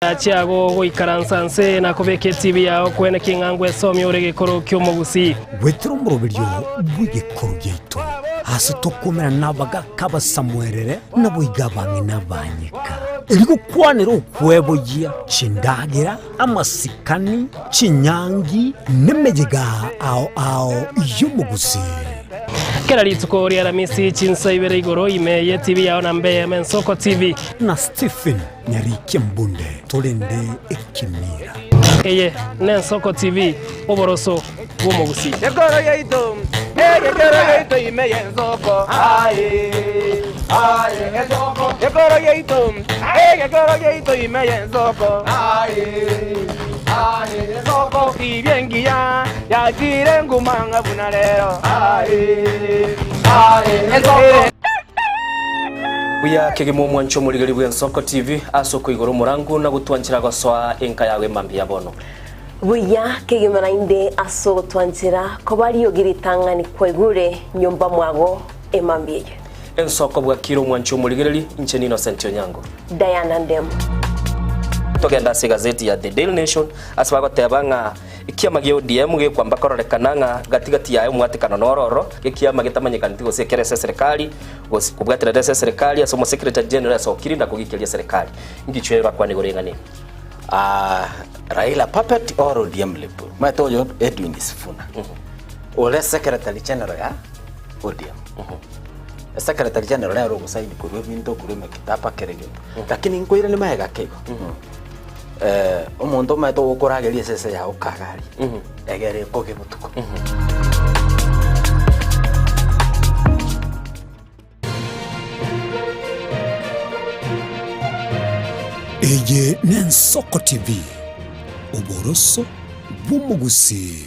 Chiago goikaransa nse na kobeka etibi yao kwene king'a ngwesomia ore gekoro ki'omogusii. Goetera omoroberio bw'egekoro giaito, aase tokoumera nabagaaka abasamuerere, naboigo abang'ina abanyeka, erio gokwanera okweboyia, chindagera, amasikani, chinyangi, nemeyega ao ao y'omogusii. Kera rituko ria Aramisi chinsa ibere igoro ime y'etibi yao na mbe eyemo Ensoko TV. Na Stephen Nyarikia mbunde torende ekemira. Eye n'Ensoko TV, oboroso bw'omogusii. Ekoro yaito, egekero yaito ime y'ensoko, aye, aye, ensoko. Ekoro yaito, egekero yaito ime y'ensoko, aye, aye, ensoko. Tibia engiya yachire nguma ng'a buna rero, aye, aye, ensoko. Buya kegima omwanche omorigeri bw'Ensoko TV ase okoigora omorangu na gotwanchera gosoa enka yago emambia ya bono. Buya kegima naende ase ogotwanchera koba riogi ritang'ani kwaigure nyomba mwago emambia eye. Ensoko bwakire omwanche omorigereri, inche n'Innocent Onyango. Diana Ndemo. Togende ase egazeti ya The Daily Nation ase bagoteba ng'a Ekiama gia ODM gekwamba kororekana ng'a gati gati yaye omwatekano noro oro, gekiama getamanyekaneti gose ekere ase eserekari, gose kobwaterera ase eserekari ase omosecretary general asokire na kogikeria eserekari. Ngichwe orakwane igoro y'eng'ana eye? Ah, Raila puppet or ODM lip? Omanyete oyo Edwin Sifuna ore secretary general ya ODM. Secretary general nere ogosaini korwa ebinto korwa emekitaba kera egento. Lakini nkoiranie magega ake igo. Omonto omanyete ogokorageria esese yao kagaria, egere ekoge botuko. Eye n'Ensoko TV, oboroso bw'omogusii.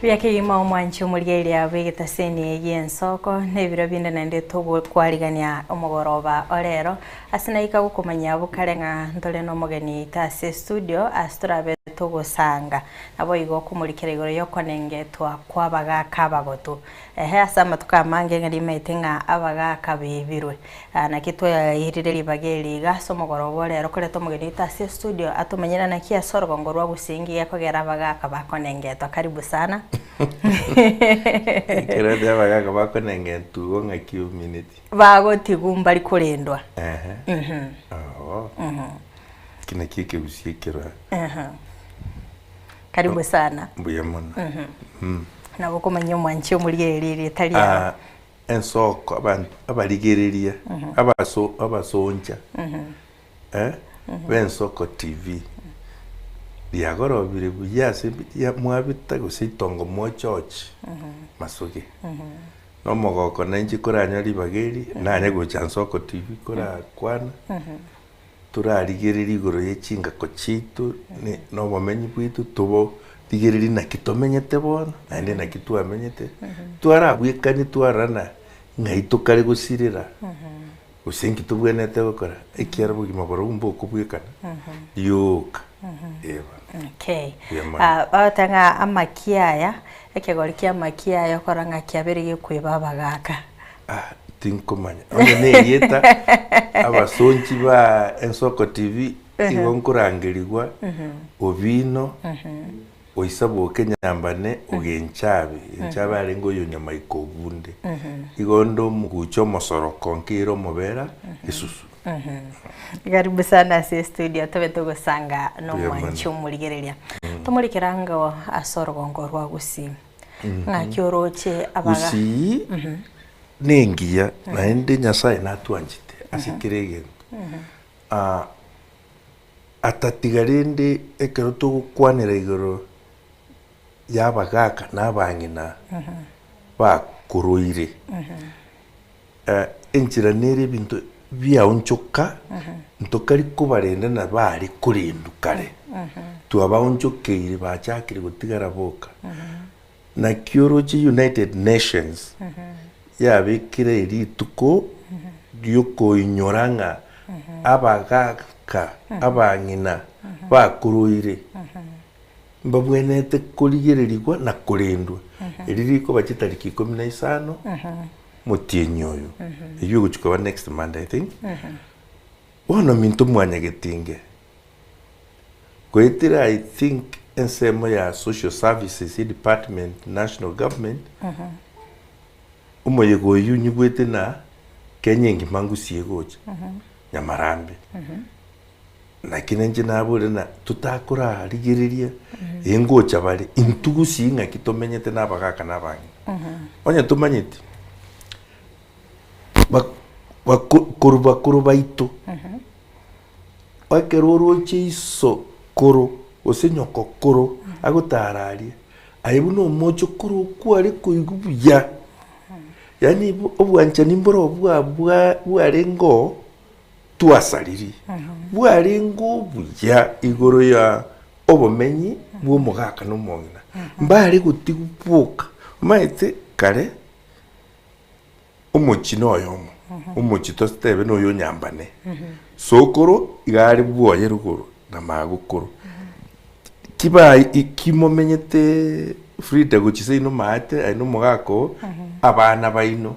Buya kegima omwanchi omorigereria bw'egetaseni gi'ensoko na ebiro binde naende togokwarigania omogoroba orero ase naika gokomanyia abwo kare ng'a ntore nomogeni oito ase estudio ase torabe togosanga Naboigo okomorikera igoro y'okonengetwa kw'abagaaka abagotu. Ehe, ase amatuko amange ng'a rimaete ng'a abagaaka bebirwe. Naki twairire ribaga eri iga ase omogoroba o rero koreta omogeni oito ase estudio atomanyere naki ase orogongo rwa Gusii nki gekogera abagaaka bakonengetwa. Karibu sana. Ekero ande abagaaka bakonengetwa igo ng'aki omineti? Bagotigwa mbari korendwa. Ehe. Oo. Eki nakio ekegusii ekero. Karibu sana. Mbuya mono. Nabo okomanya omwanchi omorigereria erieta riao. Ah, ensoko abanto abarigereria abaso abasoncha eh, b'Ensoko TV riagorobire buya ase ya mwabita gose itongo mochochi masoge. Na omogoko nainche koranyore ribaga eri, nanye gocha Nsoko TV korakwana. Torarigererie igoro ye chingako chiaito na obomenyi bwaito, toborigererie naki tomenyete bono, naende naki twamenyete, twarabwekanie twarora na ng'ai tokare gosirera, gose nki tobwenerete gokora, ekiagera obogima borobwo mbokobwekana rioka, eh bono. Okay. Mbuya mono. Ah, bagoteba ng'a amakia aya, ekegori kia amakia aya okora ng'a kiabeire gekweba abagaka. Ah, tinkomanya. Onye nerieta abasonchi ba Ensoko TV igo nkorangerigwa Obino oisaboke Nyambane Ogenchabe. Genchabe arenge oyo Nyamaiko Obunde. Igo onde omogucha omosoroko nkeire omobera esusu. Karibu sana ase estudio tobe togosanga Mbuya nomwanchi mono. omorigereria. Tomorikera ango ase orogongo rwa Gusii. Ng'aki oroche abaga. Gusii nengiya naende Nyasaye natwanchete ase kera egento. Ah, atatiga rende ekero togokwanera igoro y'abagaka na abang'ina bakoroire, enchera nere ebinto biaonchoka, ntokari kobarenda na bare korendwa kare, twabaonchokeire bachakire gotigara boka. Naki oroche United Nations yabekire rituko riokoinyora ng'a abagaka, abang'ina bakoroire. mbabwenerete korigererigwa na korendwa. Eri rikoba chitariki ikomi na isano, motienyi oyo, eywo egochia koba next Monday I think. Bono minto mwanyagetinge, goetera I think ensemo ya social services department national government, omoyega oyio onyigwete na Kenya engima ngusie egocha, Nyamarambe. Naki ninche nabore na totakorarigereria engocha bare intwe gusii ng'aki tomenyete na abagaka na abang'ina. Onye tomanyeti bak bako korwa bakoro baito, ekero oroche iso koro gose nyoko koro agotara aria, aye buna omochokoro okware koigwa buya, yaani obwanchani mboro bwa bwa bwarenge oo. twasariri, bwarenge obuya igoro ya obomenyi bw'omogaka na omong'ina. Mbare gotigwa boka. Omanyete kare omochie na oyomo, omochie totebe na oyo onyambane, sokoro iga are bwoye rogoro na magokoro. Kiba kimomenyete Frida gochia seino maate aye na omogaka oo, abana baino.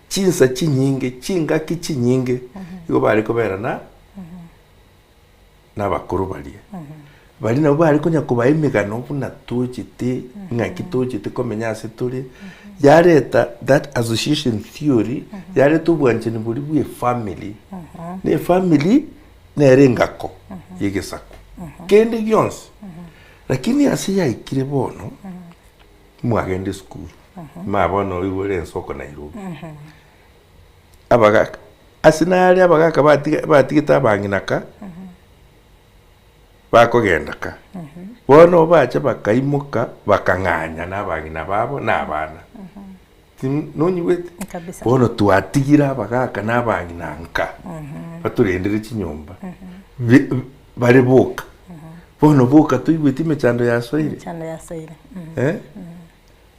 Chinsa chinyinge, chingaki chinyinge, igo bare kobera na nabakoro baria. Baria nabo bare konya kobaa emegano buna tochete, ng'aki tochete komenya ase tore, yareta that association theory, yareta obwanchani boria bwa efamily. Na efamily nere engako ya egesaku, kende gionsi. Lakini ase yaikire bono, Mwagenda esukuru, ma bono oigure ensoko Nairobi. Abagaka, ase nare abagaka batiga batigete abang'ina ka, bakogenda ka. Bono bacha bakaimoka bakang'anya na abang'ina babo na abana. Tim nonyigwete? Kabisa. Bono twatigire abagaka na abang'ina nka, batorendere chinyomba, bi bare boka. Bono boka toigweti emechando yasoire. Emechando yasoire. Eh?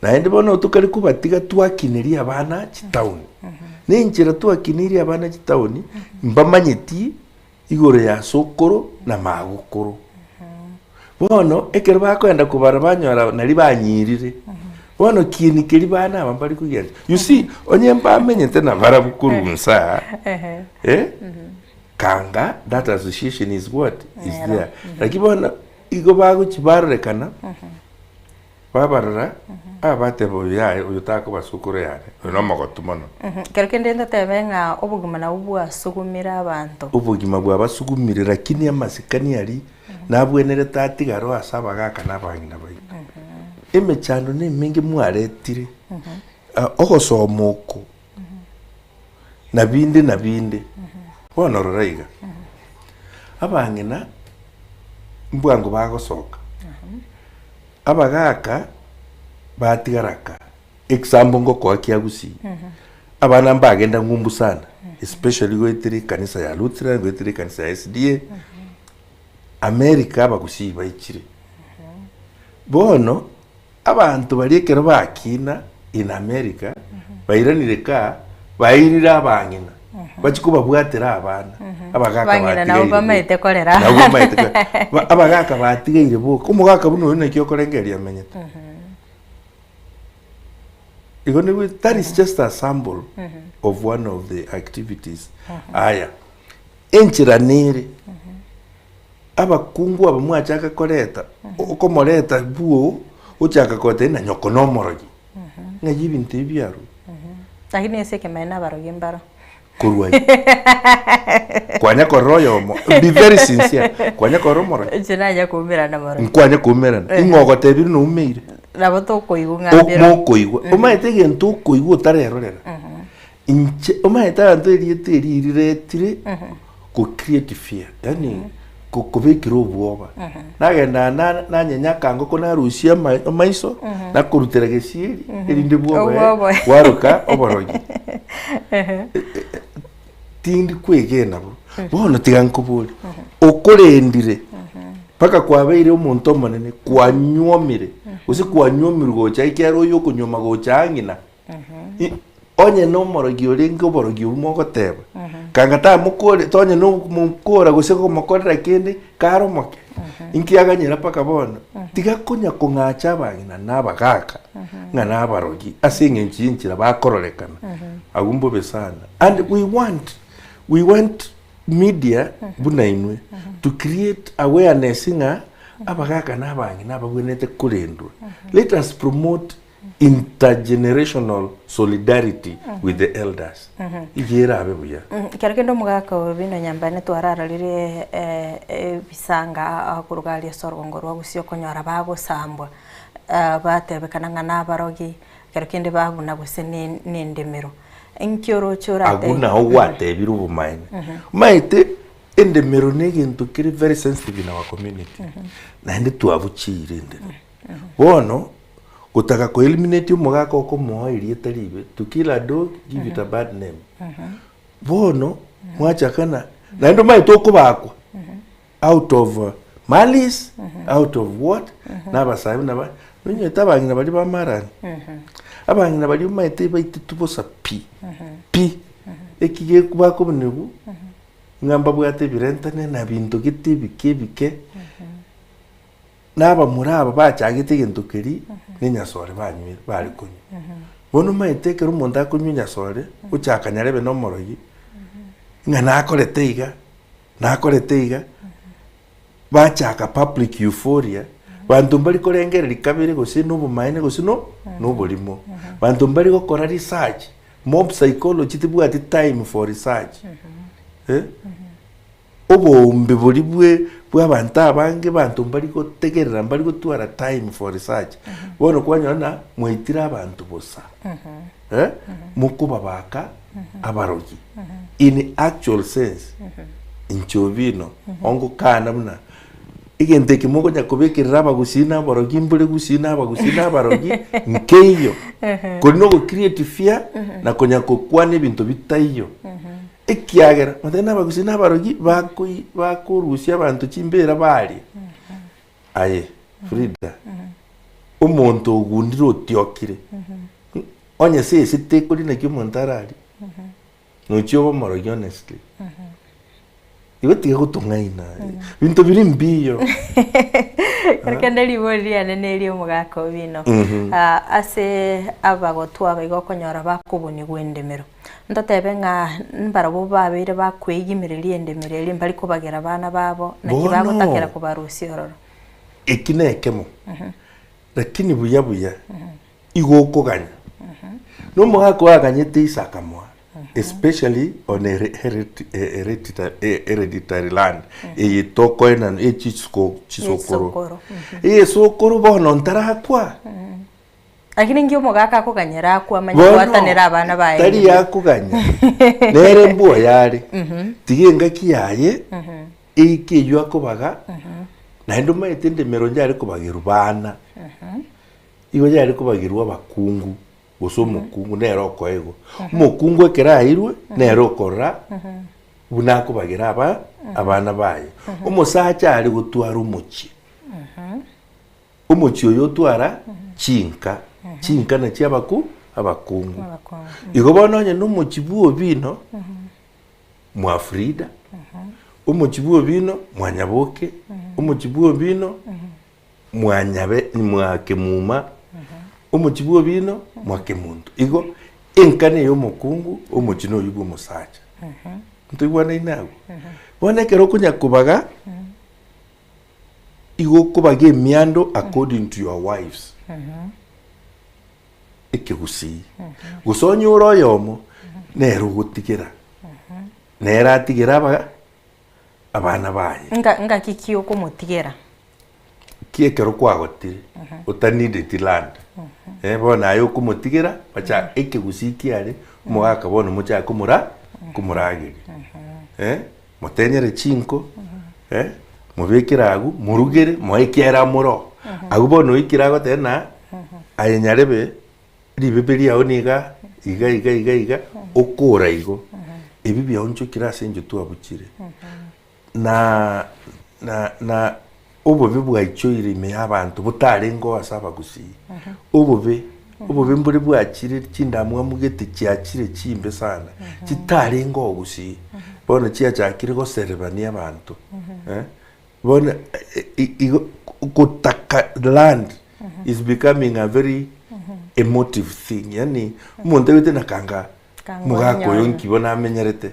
Naende bono tokare kobatiga twakineria abana chitaoni. Na enchera twakineiri abana chitaoni, mbamanyeti igoro ya sokoro na magokoro. Bono ekero bakoenda kobara banyora nari banyirire. Bono kieni keria bana aba mbari kogiancha. You see, onye mbamenyete nabarabwo korwa nsa, eh? Kanga that association is what? Is there. Lakini bono igo bagochi barorekana babarora aba bateba oyo yaye oyo takoba sokoro yane oyo nomogotu mono. Kero kende ntotebe ng'a obogima nabwo bwasugumire abanto. Obogima bwabasugumire lakini amasikani aria nabwenerete atigare ase abagaka na abang'ina baito. Emechando nemenge mwaretire, ogosoma oko na binde na binde. Bono rora iga, abang'ina mbwango bagosoka, abagaka batigara kaa, example ngokoa kia Gusii, abana mbagenda ng'umbu sana, especially goetera ekanisa ya Lutheran, goetera ekanisa ya SDA, America abagusii baichire. Bono. Abanto baria ekero bakina in America, bairanire ka, bairire abang'ina, bachia kobabwatera abana, abagaka Abang'ina nabo batigaire boka. bamaete korera. Nabo bamaete korera. Ba- Abagaka batigaire boka. Omogaka buna oyo naki okorengereria amenyete. Igo nigo that is just a sample of one of the activities. Aya, enchera nere. Abakungu aba mwachaka koreta, okomoreta bwoo, ochaka kotebia ng'a nyoko nomorogi, ng'ai ebinto ebi biarwa? Lakini ase ekemanyererio nabarogi mbaro. Korwa ayio. Kwanya korora oyomo, be very sincere, kwanya korora omorogi? Inche nanya koumerana morogi. Nkwanya koumerana, ing'o ogotebirie noumeire? Nabo tokoigwa ng'a mbiro. Mokoigwa, omanyete egento okoigwa otarerorera, Inche omanyete abanto erieta eri riretire go create fear yaani kobekire obwoba nagenda na nanyenya akangoko narusia ama- amaiso nakorutera gesieri erinde bwoboe Obwoboe. bwaroka oborogi tindi kwegena bo bono tiga nkobori okorendire mpaka kwabeire omonto omonene kwanyuomire gose kwanyuomirwe gocha ekiagera oyo okonyuoma gocha ang'ina. Onye na omorogi orenge oborogi obwo mogoteba, kanga tamokore onye na omokora gose komokorera kende kare omoke, inki aganyera mpaka bono? Tiga konya kong'acha abang'ina na abagaka ng'a na abarogi ase eng'encho y'enchera bakororekana, agwo mbobe sana. And we want, we want media buna inwe to create awareness ng'a abagaka na abang'ina ababwenerete korendwa. Let us promote intergenerational solidarity with the elders. Iga erabe buya. Ekero kende omogaka oyo bino nyambane twararorire ebisanga akoruga aria ase orogongo rwa gusii okonyora bagosambwa batebekana ng'a nabarogi, ekero kende babuna gose ne nendemero. Inki oroche orate. Agwo nao gwatebire obomaene. Omanyete endemero na egento kere very sensitive in our community, naende twabucheire endemero. Bono, gotaka ko eliminate omogaka okomoa erieta ribe, to kill a dog, give it a bad name. Bono, mwachakana, naende omanyete okobakwa out of malice, out of what, na abasae buna ba, nonyete abang'ina baria ba marani, abang'ina baria omanyete baitetwe bosa pi, pi, eki bakobunigwa, ng'a mbabwate ebirentane na binto gete ebike ebike. Na abamura aba bachagete egento keria nenyasore banywire, bare konywa. Bono omanyete ekero omonto akonywa enyasore, ochaka nyarebe na omorogi, ng'a nakorete iga, nakorete iga, bachaka public euphoria, banto mbari korengereria kabere gose na obomaene gose no na oborimo. Banto mbari gokora research, mob psychology tebwati time for research, eh. Oboombe boria bwe bw'abanto abange banto mbari gotegerera mbari gotwara time for research. Bono kwanyora ng'a mwaitire abanto bosa eh, mokobabaka abarogi in actual sense inche Obino ongokana buna egento eke mokonya kobekerera abagusii na abarogi mbore gusii na abagusii na abarogi nkeiyo. Kori na ogo create fear na konya kokwana ebinto bitaiyo. Ekiagera batari nabagusii na abarogi bakoi bakorusia abanto chimbeera baria. Aye Frida, omonto ogundire otiokire, onye sese tekori naki omonto ararie, nochia obe omorogi honestly. Igo tiga gotong'aina, binto biria mbiyo. Ekero kende ribori riane neri omogaka obino ase abagotwa aba igo okonyora bakobunigwa endemero. Ntotebe ng'a mbarabwo babeire bakweigimereria endemero eria mbari kobagera abana babo, naki Bono. bagotakera kobarusia ororo. Eki nekemo, lakini buya buya igo okoganya. Na omogaka oyo aganyete ise akamoa, especially on a hereditary land eye tokoenana eye chisiko chisokoro. Chisokoro, Eye esokoro bono ntarakwa. Lakini inki omogaka akoganyera akwe amanye Bono, gwatanera abana baye tari enyomba? yakoganya nere mbuya are tiga engaki yaye eike eywo akobaga naende omanyete endemero yare kobagerwa bana igo yare kobagerwa abakungu gose omokungu nere okoegwa omokungu ekero airwe nere okorora buna akobagera aba abana baye omosacha are gotwara omochie Omochie oyo otwara chinka, chinka nachio abaku abakungu. Igo bono onye nomochie bwa Obino mwa Frida, omochie bwa Obino mwa Nyaboke, omochie bwa Obino mwa Nyabe mwa Kemuma, omochie bwa Obino mwa Kemunto. Igo enka neye omokungu, omochie noyio bwa omosacha. Ntoigwanaine abwo? Bono ekero okonya kobaga. Igo okobaga emiando according to your wives. Ekegusii. Gose onye ore oyomo, nere ogotigera. Nere atigere aba abana baye. Nga ngaki ki okomotigera? Ki ekero kwagotire, otanideti land. Eh, bono aye okomotigera, bacha ekegusii kiare, omogaka bono mochake komora komorageria. Eh. Motenyere chinko, eh, mobekere agwo, morugere, moe ekiagera amore oo. Agwo bono oikire agoteba ng'a aye nyarebe, ribebe riao niga iga iga iga iga, okora igo, ebi biaonchokire ase inche twabuchire. Na na na obobe bwaichoire ime ya abanto botarenge oo ase abagusii, obobe. Obobe mbore bwachire chindamwamu gete chiachire chimbe sana, chitarenge ogusii, bono chiachakire goserebania abanto eh, bono igo gotaka land is becoming a very emotive thing yaani omonto aigwete na kanga Kanga omogaka oyo onyore. nki bono amenyerete,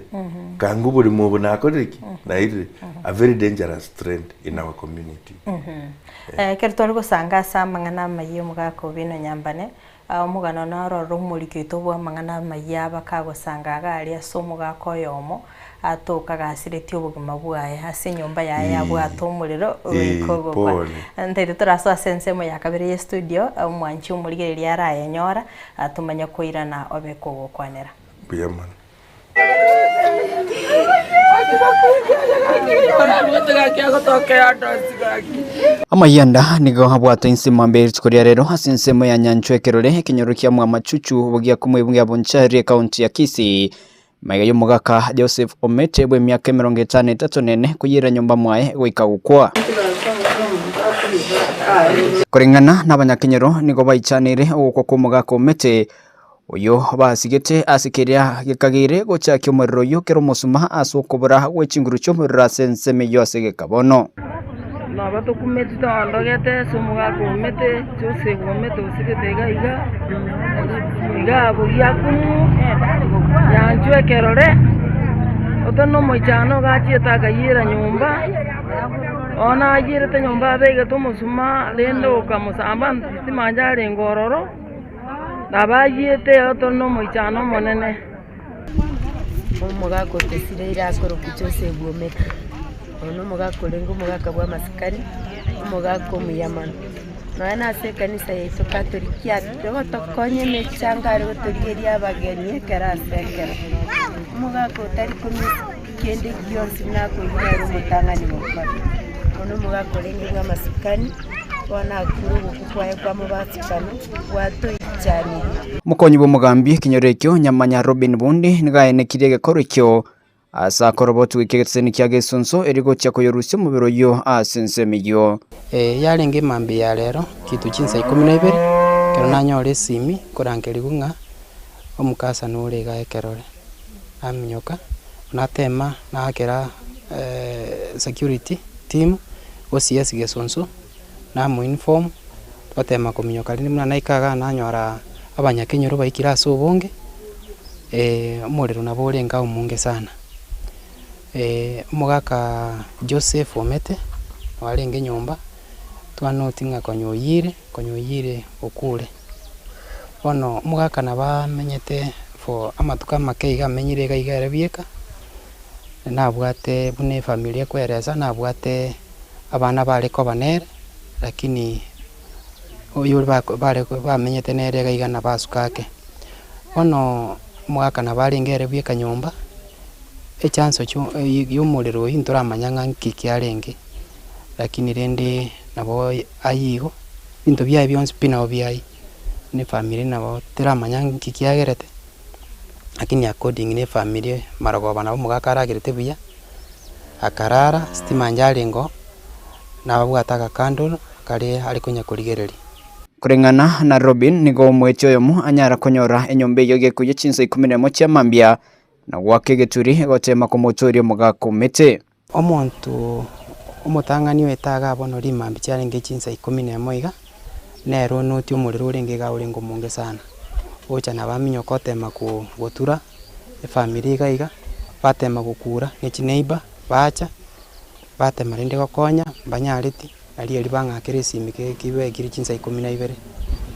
kanga oboremo obo nakorire ki? Nairire, a very dangerous trend in our community. Ekero tware gosanga ase amang'ana amayia omogaka Obino Nyambane, omogano nororo omoriki oito bw'amang'ana amayia abakagosanga iga aria ase omogaka oyomo, atoka gasiretie obogima bwaye ase enyomba yaye yabwate omorero goika ogokwa. Ntaete torasoe ase ensemo ya kabere ye studio, omwanchi omorigereria arayenyora, tomanye koirana obe kogokwanera. Mbuya mono. Amayianda nigo abwatwe ensemo mbe rituko ria rero ase ensemo ya Nyanchwa ekerore ekenyoro kia Mwamachuchu bogia komwe bwa Bonchari ekaunti ya Kisii. Magega y'omogaka Joseph Omete bw'emiaka 53 na ene koyera nyomba mwaye goika gokwa. Koreng'ana nabanyakenyoro nigo baichaneire ogokwa kw'omogaka Omete Oyio basigete ase keria gekageire gochakia omorero oyio kera omosuma ase okobora gwe chinguru chi'omorero ase ensemo eyio ase egeka bono. Nabo tokumeti toondogete ase omogaka omete, Joseph omete osigete iga iga, iga abogia akumu, nyanchwa ekerore, ote nomoichano iga achiete akayiera nyomba, bono ayierete nyomba abegete omosuma rende okamosamba timanya arenge ororo. Nabayiete tore nomoichano omonene. Omogaka otosireire akorokwa Joseph Omete, oyo nomogaka orenge omogaka bw'amasikani, omogaka omuya mono. Nonya na ase ekanisa yaito Katoliki atire gotokonya emechango are gotorigeria abageni ekero ase ekero. Omogaka otari komisa kende gionsi buna akoigwa nere omotang'ani gokora. Oyo nomogaka orenge bw'amasikani, bono akure ogokwa kwaye kwamobasikana. gwatoichanirie. Omokonyi bw'omogambi ekenyoro ekio Nyamanya Robin Bundi nigo aenekirie egekoro ekio ase akorobotwa goika egeteseni kia Gesunsu erio gochia koyorusia omobere oyio ase ensemo eyio. Yarenge mambia ya rero kitu chinsa ikomi na ibere, ekero nanyora esimi nkorangerigwa ng'a omokasa nore igaa ekerore. Naminyoka, natema naakera security team, OCS Gesunsu, namoinform, twatema kominyoka rende buna naika igaa nanyora abanyakenyoro baikire ase obonge, omorero nabo orenge omonge sana. Omogaka Joseph Omete oarenge nyomba, twanoti ng'a konya oyire, konya oyire okure. Bono omogaka nabo amenyete for amatuko amake iga amenyire iga iga ere bieka, nabwate buna efamiri ekoeresa nabwate. abana bare koba nere, lakini oyore bako bare bamenyete nere iga iga nabasuka ake. Bono omogaka nabo arenge ere bweka nyomba, echanso chio ya omorero oyio ntoramanya ng'a nki kiarenge, lakini rende nabo aywo igo, ebinto biaye bionsi pi nabo biayia, na efamiri nabo teramanya nki kiagerete, lakini according na efamiri marogoba nabo omogaka aragerete buya. Akarara, sitima inche arengeo, nababwate agakandoro karia are konya korigereria. Koreng'ana na Robin, nigo omoeti oyomo anyara konyora enyomba eyio gekoyia chinsa ikomi nemo chia mambia, na goaka egeturi goteema komotoria omogaka omete. Omonto omotang'ani oete igaa bono rimambia chiarenge chinsa ikomi nemo iga, nere onotie omorero orenge igaa orenge omonge sana, ocha nabo aminyoka otema gotura. Efamiri iga iga, batema gokura ne chineighbour, bacha, batema rende gokonya, mbanyareti, nario erio bang'akera esimi ke kibekire chinsa ikomi na ibere,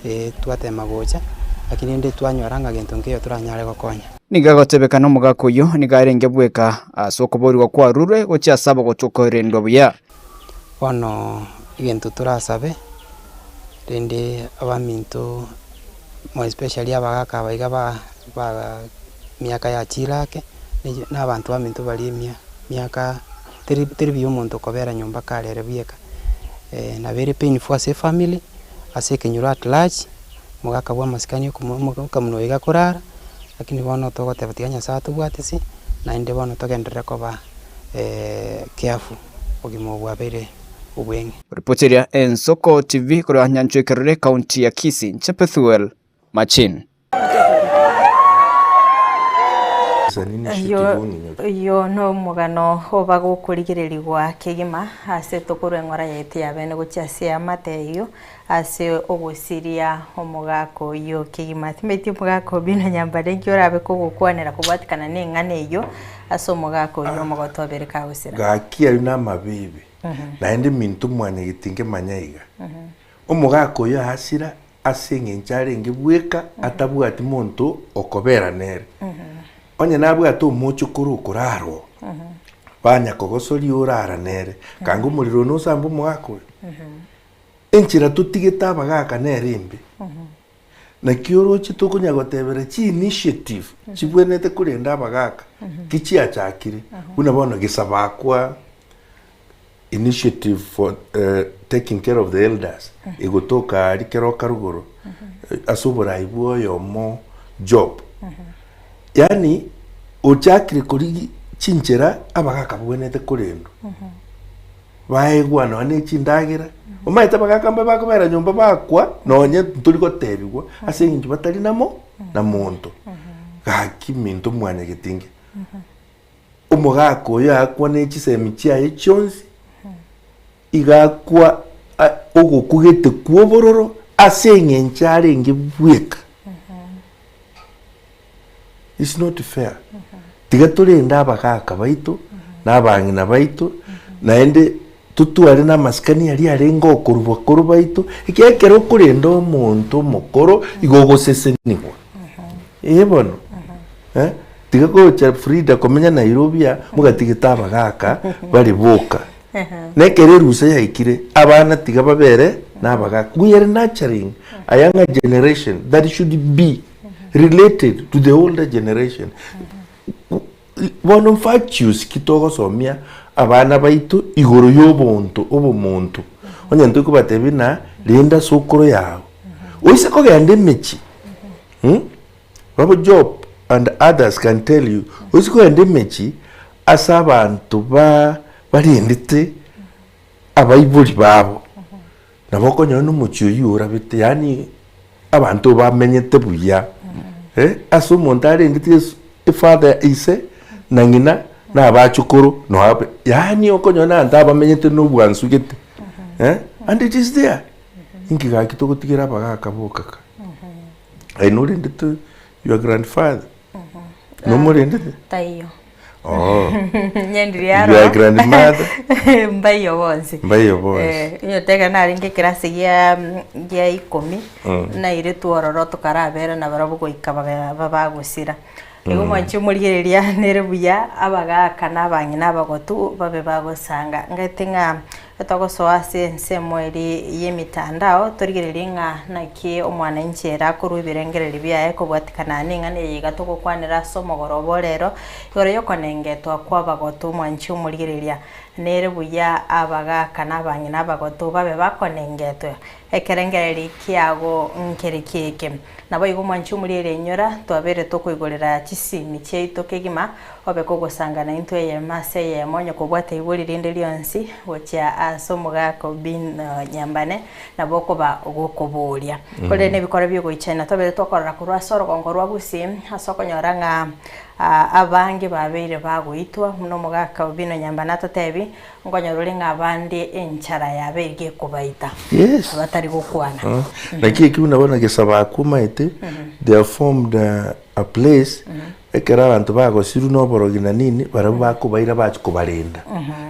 eh twatema gocha, lakini rende twanyora ng'a gento nkeiyo toranyare gokonya. Nigo agotebekana omogaka oyio nigo arenge bweka ase okoborigwa kwarurwe gochia ase abagotwa okorendwa buya. Bono egento torasabe, rende abaminto more especially abagaka aba iga ba ba miaka ya chire ake, na abanto baminto baria emia miaka teri teri buya omonto kobera nyomba kare ere bweka. Nabo ere painful ase efamily, ase ekenyoro at large, omogaka bwa amasikani okamuna oyo iga akorara, lakini bono togoteba tiga Nyasaye atobwatisi, naende bono togenderere koba careful. Obogima obo bwabeire obweng'e. Ripoti eria Ensoko TV korwa Nyanchwa Ekerore, County ya Kisii, Inche Pethuel. Machin. Oyio nomogano obagokorigererigwa kegima ase tokorwa eng'ora yaito ya bene gochia ase eamate eyio ase ogosiria omogaka oyio kegima. Timanyeti omogaka Obino Nyambane inki orabe kogokwanera kobwatikana neng'ana eyio ase omogaka oyio omogotu abere kagosira. Gaki aria namabibe, naende minto mwanyagete nkemanya iga. Omogaka oyo asira ase engencho arenge bweka atabwati monto okobera nere. Onye nabwate omochokoro okorara oo, banya kogosoria orara nere, kanga omorero one osambe omogaka oyo. Enchera totigete abagaka nere embe. Naki oroche tokonya gotebera chi initiative chibwenerete korenda abagaka ki chiachakire, buna bono gesabakwa initiative for taking care of the elders egotoka aria keroka rogoro ase oborai bwa oyomo Job. Yaani ochakire korigia chinchera abagaka babwenerete korendwa. Baegwa nonya ne chindagera, omanyete abagaka mbabe bakobera nyomba bakwa nonye ntori gotebigwa ase eng'encho batari namo na monto. Gaki minto mwanyagetinge, omogaka oyo akwa ne chisemi chiaye chionsi, iga akwa ogokugete kwa obororo ase eng'encho arenge bweka. It's not fair. Tiga torende abagaka baito na abang'ina baito naende totware na amasikani aria arenge okorwa bakoro baito ekiagera ekero okorenda omonto omokoro igo ogosesenigwa. Ee bono eh, tiga gocha Frida komenya Nairobi aa mogatigete abagaka bare boka. Na ekero erusa yaikire abana tiga babere na abagaka. We are nurturing a younger generation that should be related to the older generation. Bono virtues ki togosomia abana baito igoro ya obonto obomonto. Onye ntokobatebia buna renda sokoro yago. Oise kogenda emechie Babo Job and others can tell you, oise kogenda emechie ase abanto ba barendete abaibori babo, nabo okonyora na omochie oyio orabete yaani abanto bamenyete buya eh, ase omonto arendete es efather ise na ng'ina na abachokoro noabe yaani okonyora na abanto abamenyete na obwansu gete eh, and it is there. Inki gaki togotigera abagaka bokaka? Aye norendete your grandfather? Nomorendete? Taiyo. Oh. Nyendire Your aro. grandmother? Mbaiyo bonsi. Mbaiyo bonsi. Eh, inyotega narenge ekerasi gia gia ikomi, nairetwe ororo tokarabera nabarabwo goika baga babagosira. Igo mwanche omorigereria nere buya abagaka na abang'ina abagotu babe bagosanga. Ngaete ng'a togosoa ase ensemo eria y'emitandao torigererie ng'a naki omwananchi ere akorwa ebirengererio biaye kobwatikana neng'ana eye iga togokwanera ase omogoroba o rero, igoro y'okonengetwa kw'abagotu mwanche omorigereria nere buya abagaka na abang'ina abagotu babe bakonengetwa ekerengererio kiago nkere kieke. Naboigo mwanche omoriere enyora, twabeire tokoigorera chisimi chiaito kegima, obe kogosanga naintwe eyemo ase eyemo, onye kobwate ibori rinde rionsi gochia ase omogaka Obinna Nyambane, nabo okoba gokoboria. Korende nebikoro biogoichana twabeire tokorora korwa ase orogongo rwa Gusii, ase okonyora ng'a abange babeire bagoitwa, buna omogaka Obinna Nyambane atotebi, Nkonyora ore ng'a abande enchara yabeire gekobaita, Yes. abatari gokwana. Ah, Naki eki buna bono gesabakwa omaete, they have formed a, a place ekero abanto bagosirwe na oborogi na nini, barabwo bakobaira bachia kobarenda.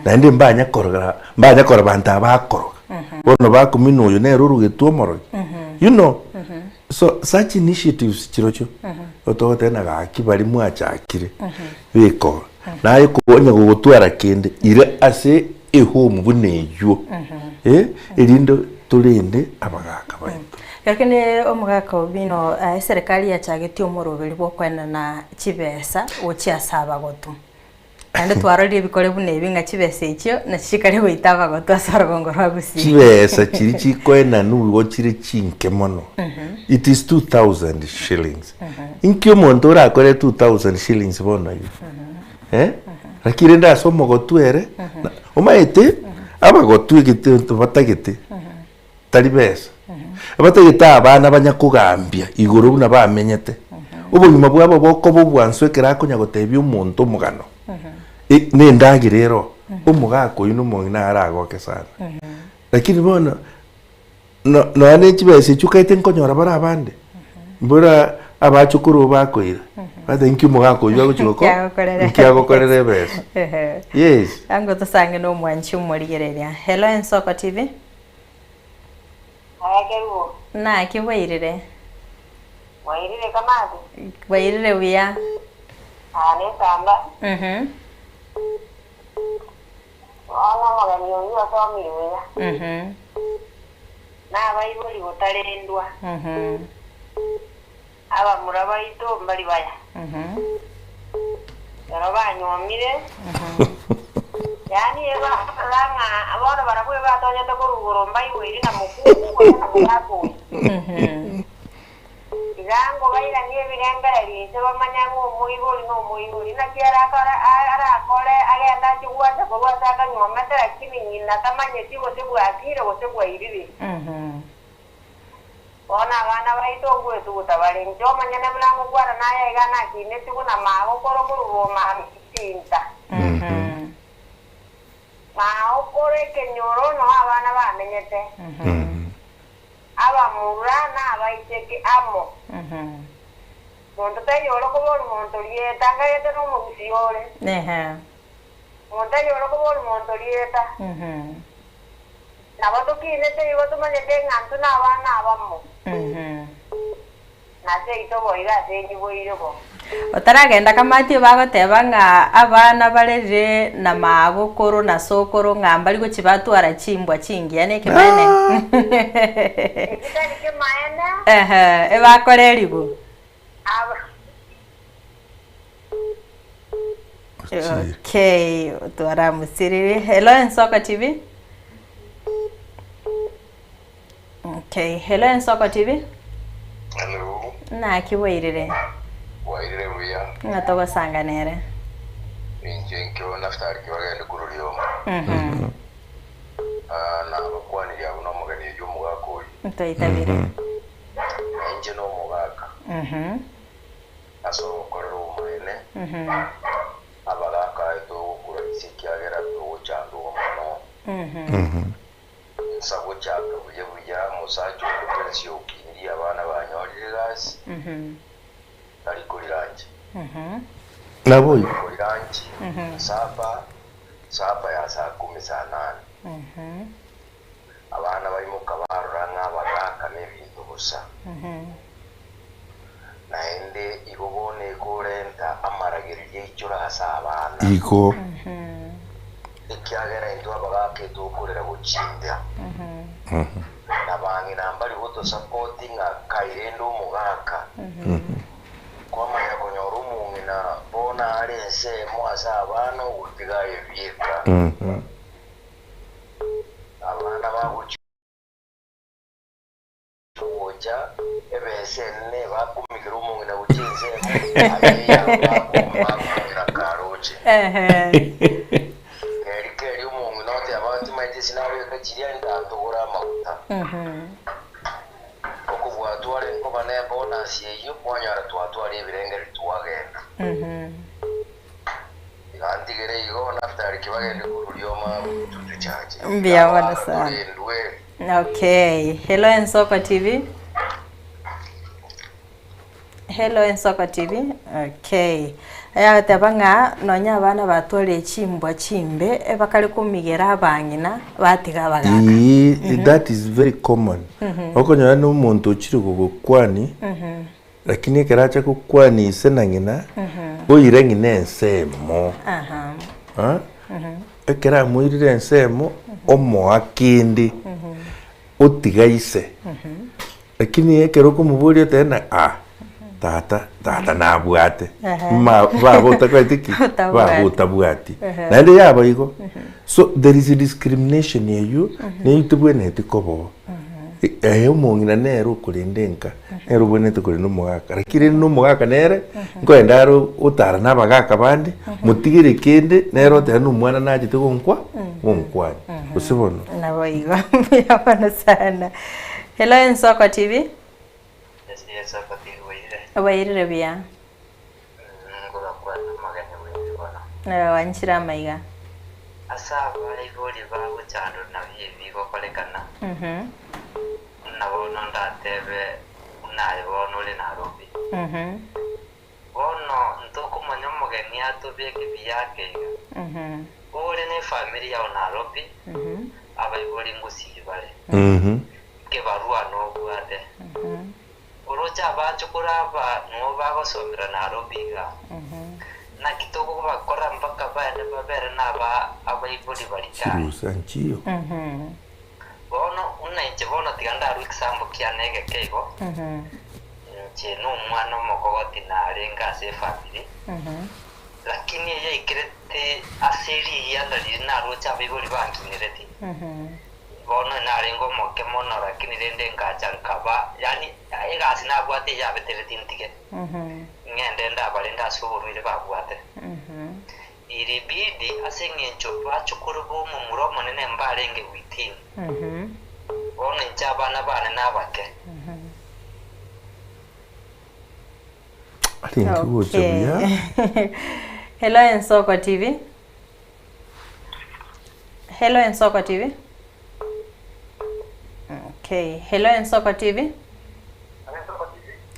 Naende mbanya korora mbanya korora banto aba bakoroga. Bono bakomina oyo nere orogetwe omorogi. You know, so such initiatives chirochio, otogoteba ng'a gaki baria mwachakire, bikoba. Naye konya gogotwara kende ire ase ehome buna eywo, eh, erinde torende abagaaka baito. Lakini omogaka Obino, eserekari yachagetie omoroberi bw'okoenana chibesa gochia ase abagotu. Naende twarorire ebikore buna ebi ng'a chibesa echio nachio chikare goita abagotu ase orogongo rwa Gusii. Chibesa chiria chikoenanwa igo chire chinke mono. It is 2000 shillings. Inki omonto orakore 2000 shillings bono iga? Eh? Lakini rende ase omogotu ere, na- omanyete, abagotu egento batagete, tari besa. Batagete abana banya kogambia igoro buna bamenyete. Obogima bwabo bokoba obwansu ekero akonya gotebia omonto omogano. E, na endagera ero, omogaka oyio na omong'ina aragoke sana. Lakini bono, no- nonya ne chibesa echio okaete nkonyora bare abande, mbora abachokoro bakoira, bateba inki omogaka oyio agochi goko, Nki nki agokorera ebesa. Yes. Ango tosange na omwanchi omorigereria. Hello Ensoko TV. Aye Kerubo. Naki bwairire? Bwairire Kamati? Bwairire buya. Aa nesamba. Mhm. Bono omogeni oyio osomire buya. Mhm. Nabaibori gotarendwa. Mhm. Abamura baito mbari baya. Mhm. Ekero banyuomire, yaani ebarora ng'a bono barabwo ebatonyete korwa igoro mbaigweri na mokungu gose na mogaka oyo. Iga nkobairanie ebirengererio inse bamanye ng'a omoibori nomoibori. Naki arakore arakore agende achie gwancha korwa ase akanyuomete, lakini ng'ina tamanyeti gose bwakire gose bwairire. Bono abana baito ngwetuguta bare. Inche omonyene buna ngokwana naye iga nakineti buna magokoro korwa bomaminta. Magokoro ekenyoro noo abana bamenyete, abamura na abaiseke amo. Monto taiyo ore koboria monto rieta, ngagete nomogusia ore. Monto taiyo ore koboria monto rieta. Nabo tokinete igo tomanyete ng'a intwe nabana abamo, na seito boigo ase enyiboire bo. Otaragenda kamati bagoteba ng'a abana barerire na magokoro na sokoro ng'a mbari gochia batwara chimbwa chingiya nekemaene? Eki tari kemaene. Ehe, ebakorerigwe. Aba. Okay, twaramusiriri. Hello Ensoko TV. Okay, hello Ensoko TV. Hello. Naki bwairire? Bwairire buya. Ng'a togosanga nere. Inche nkio Naftali kibagende korwa Rioma. Mhm. Ah, nabakwanirie abwo nomogeni oyio omogaka oyio. Ntwaitabire. Na inche nomogaka. Mhm. Ase ogokorera obomaene, abagaaka aye togokura inse ekiagera togochandwa mono. Insa gochaka buya buya, omosacha onde bwensi okinirie abana banyorire egasi, tari koriranchi. Naboigo. Tari koriranchi, saba, saba ya saa kumi saa nane. Abana baimoka barora ng'a abagaaka nebinto bosa. Naende igo bono ekorenta amaragererio aichore ase abana. Igo. Ekiagera intwe abagaaka etokorera gochindera. Na bang'ina mbari gotosapoti ng'a kai rende omogaka. Kwamanya konyora omong'ina bono are ensemo ase abana ogotiga aye bieka. Abana bagochia gocha ebesa enene bakumikera omong'ina gochia ensemo, aye eyabo bakumira karoche. Keri keri omong'ina oteba timanyeti ase nabeka chiria ndatogore amaguta. Okobua tware nkoba ne bonus eyio kwanyora twatwara ebirengererio twagenda. Iga ntigere igo Naftali kibagende korwa rioma bututu chache. Mbuya mono sana. Torendwe. Okay. Hello Ensoko TV. Hello Ensoko TV. Okay. Ayagoteba ng'a nonya abana batware chimbwa chimbe ebakare komigera abang'ina batiga abagaka. Ii, that is very common. Okonyora na omonto ochire gogokwani, Lakini ekero acha gokwania ise na ng'ina, oire ng'ina ensemo. Ah, Ekero amoirire ensemo, omoa kende, otiga ise. Lakini ekero okomoboria otebe ng'a ah, tata, tata nabwate, ma baba otakoreti ki? Otabwati. Baba otabwati. Naende yaba igo. So there is a discrimination eywo, neywo tebwenereti koba oo. Aye omong'ina nere okorenda enka, nere obwenerete korenda omogaka, lakini rende na omogaka nere, nkoenda are otara na abagaka bande, motigere kende, nere oteba na omwana nachete gonkwa, gonkwani, gose bono. Nabo igo, mbuya mono sana. Hello Ensoko TV. Obairire buya. Wanchire amaiga. Ase abaibori bagochandwa nabio ebigokorekana, buna bono ndatebe buna aye bono ore Nairobi. Bono ntokomanya omogeni atobeke buya ake iga. Ore ne efamiri yao Nairobi, abaibori ngosii bare. Ekebarua nobwate. Oroche abachokoro aba noo bagosomera Nairobi iga. Naki tokobakora mpaka baende babere naba abaibori baria kare. Chirusa nchiyo. Bono buna inche bono tiga ndarue ekisambo kiane egeke igo, inche nomwana omokogoti narenge ase efamiri, lakini eyaikerete ase riyianda riria naroche abaibori bankinereti, Bono narenge omoke mono, lakini rende ngacha nkaba, yaani egasi nabwate eyabetereti ntige, ng'ende ndabarende ase oborwaire babwate. Ilibidi ase eng'encho bachukuru b'omomura omonene mbarenge within. Bono inche abana bane nabake. Arenge gocha buya. Hello Ensoko TV. Hello Ensoko TV. Okay. Hello Ensoko TV.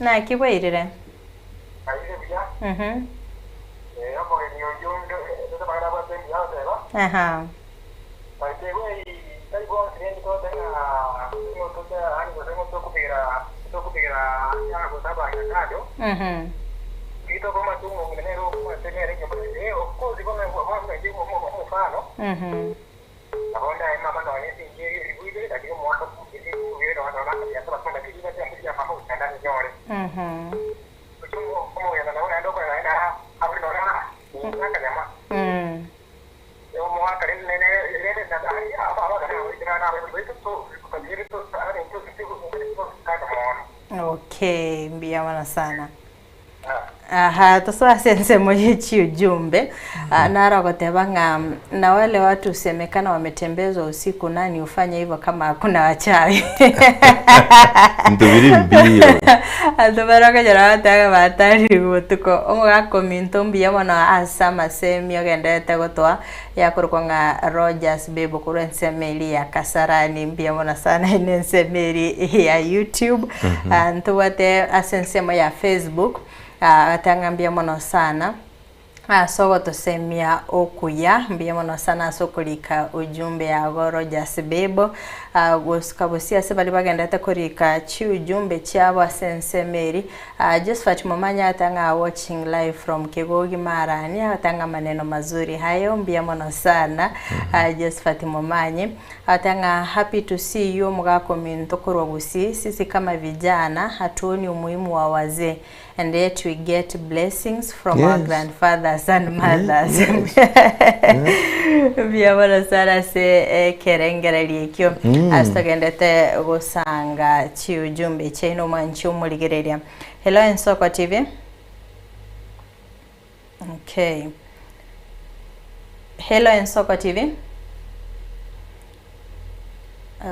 Naki bwairire? Aha. Okay, mbuya mono sana. Aha, tosoe ase ensemo ye chiujumbe. Ah, naro ogoteba ng'a na wale watu husemekana wametembezwa usiku, nani hufanya hivyo kama hakuna wachawi? Binto biri mbiyo. Abanto bare okonyora bagoteba ng'a batarire botuko. Omogaka ominto mbuya mono ase amasemi ogendererete gotoa, yakorokwa ng'a Rogers Bebo korwa ensemo eria ya Kasarani, mbuya mono sana eye ne ensemo eria ya YouTube. Ah, ntobwate ase ensemo ya Facebook, ah, agateba ng'a mbuya mono sana ase ogotosemia okuya, mbuya mono sana ase okorika ujumbe yago Rogers Bebo, ah, gosuka bosio ase baria bagenderete korika chiujumbe chiabo ase ensemo eria. Josephat Momanyi agateba ng'a watching live from Kegogi Marani, agateba ng'a maneno mazuri hayo, mbuya mono sana Josephat Momanyi. Agateba ng'a happy to see you omogaka ominto korwa Gusii, sisi kama vijana hatuoni umuhimu wa wazee and yet we get blessings from our grandfathers and mothers. Mbuya mono sana ase ekerengererio ekio ase togendete gosanga chiujumbe chiaino omwanchi omorigereria. Hello Ensoko TV. Okay. Hello Ensoko TV.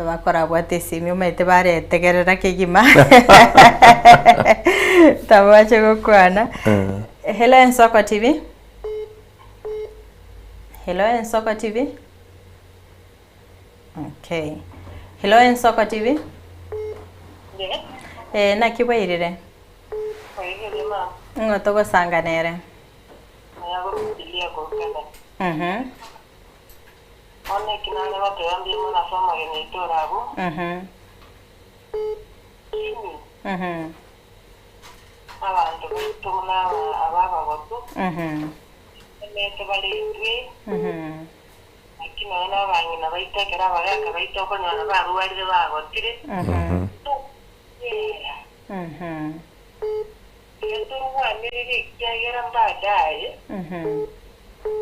Bakorabwate esimi omanyete baretegerera kegima tabache gokwana. Hello Ensoko TV. Hello Ensoko TV. Okay. Hello Ensoko TV. Yes. Eh, naki bwairire? Bwairire mama. Ng'o togosanga nere? Naye agorusiria korwa Canada. Bono eki nare goteba mbuya mono ase omogeni oito ore abwo. Lakini abanto baito buna aba aba abagotu, emete bare intwe, naki nonya na abang'ina baito ekero abagaka baito okonyora barwarire bagotire, tokoyera. Tiga torwanerere ekiagera mbadaye,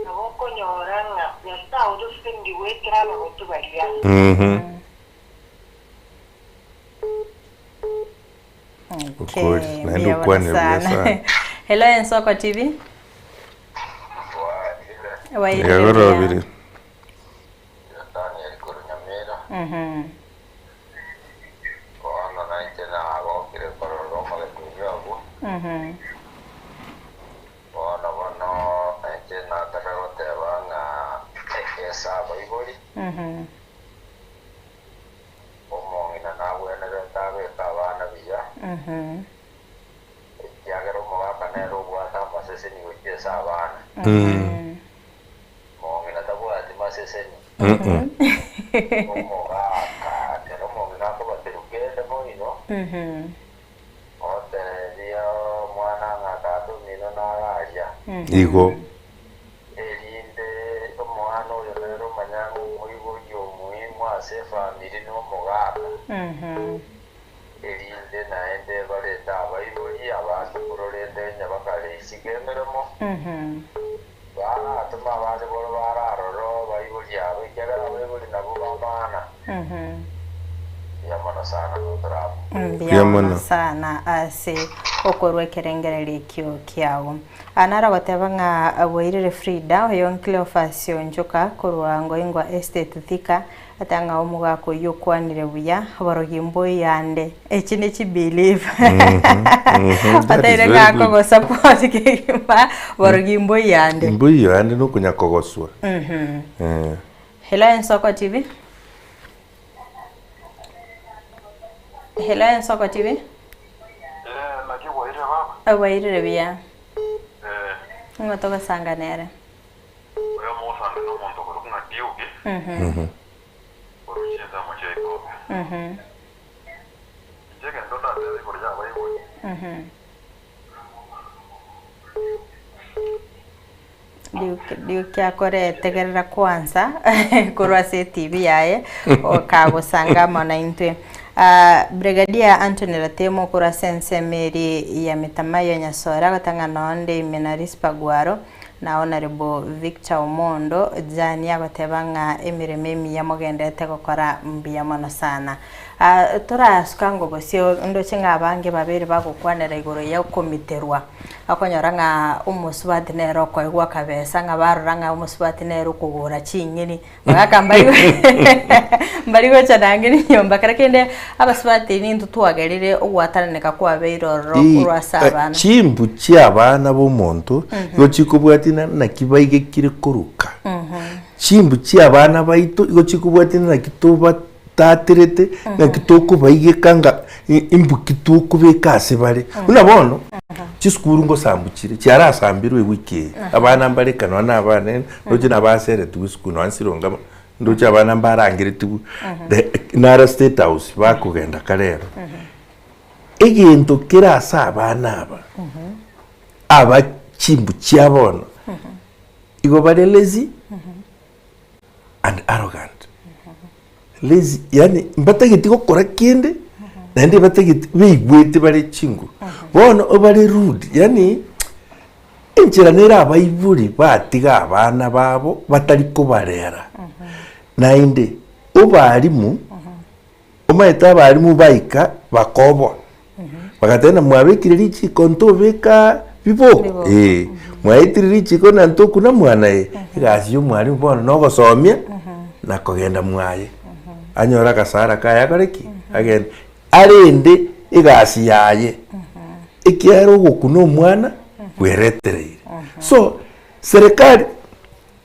nabo okonyora ng'a Nyasae otoseseniri goetera abagotu baria. Okay, Ukweli, naende mbuya mono okwanire buya sana. sana. Hello Ensoko TV. Wairire buya. Yagorobire. Bono bono inche nataka goteba ng'a ase abaibori, omong'ina nagwenerete abeke abana buya, ekiagera omogaka nere obwate amaseseni gochia ase abana. Mong'ina tabwati maseseni. Omogaka, ekero omong'ina akobaterwa kende moino, Otebia omwana ng'a tata omino nararia. Igo. Erinde omwana oyo nere omanye ng'a omoibori omoimo ase efamiri nomogaka. Erinde naende barente abaibori abachukuru rende onye bakare isiko emeremo, baratome abache boro bararore abaibori aba, ekiagera abaibori nabwo b'amana. Mbuya mono sana notorabo. Mbuya mono sana ase okorwa ekerengererio ekio kiago. Aa naro agoteba ng'a bwairire Frida oyo Cleophas Onchoka korwa Ngoingwa Estate Thika ata ng'a omogaka oyio okwanire buya oborogi mboiyande echi ne chibelief That is oteire very ng'a good. akogosupport kegima borogi mboiyande. Mboiyande nokonya kogoswa. Eh. Hello Ensoko TV. Hello Ensoko TV. Eh, naki bwairire baba? Bwairire buya. Eh, Ng'o togosanga nere? oyo mogosange nomonto okorokwa ng'a Diogi, korwa chinsemo chia Ikobe. Inche egento ndatebe igoro y'abaibori, Ndiukiakoretegerera kwanza korwa ase etibi yaye okagosanga amo naintwe. Ah, Brigadier Anthony Ratemo korwa ase ensemo eri ya Mitamayo Nyasore agoteba ng'a nonde ime na Risper Gwaro na Honourable Victor Omondo Jani agoteba ng'a emeremo emiya mogenderete gokora mbuya mono sana. Ah, torasuka ng'a obosio ndoche ng'a abange babeire bagokwanera igoro ya okomiterwa. Okonyora ng'a omosubati nere okoegwa akabesa ng'a barora ng'a omosubati nere okogora ching'eni, bagaka mbari mbari gocha na ng'eni nyomba. Kera kende abasubati nintwe twagerire ogwatananeka kwabeire ororo korwa ase abana. Chimbu chia abana ba omonto igo chikobwatina naki baigekire koruka. Chimbu chia abana baito igo chikobwatina naki toba taterete, naki tokobaigeka nga imbuki tokobeka ase bare. Buna bono, chisukuru ngosambu chire, chiarasambirwe ewiki eye, abana mbareka nonya na abana ndoche nabaseretigwe esukuru nonya nsironga ndoche abana mbarangeretigwe nara state house bakogenda kare ero. Egento kere ase abana aba, aba chimbu chia bono, igo bare lazy. and arrogant. Lazy, yaani mbatageti gokora kende naende batageti beigwete bare chinguru. Bono bare rude, yaani enchera nere abaibori batiga abana babo batari kobarera. Naende obarimu, omanyete abarimu baika bakoboa. Bagateba ng'a mwabekire richiko ntobeka biboko, ee, mwaetire richiko na ntokuna mwana ee. Egasi ya omwalimu bono na ogosomia na kogenda mwaye, anyore agasara kaye akore ki? Agende. Arende egasi yaye, ekiagera ogokuna omwana bweretereire. So, serikali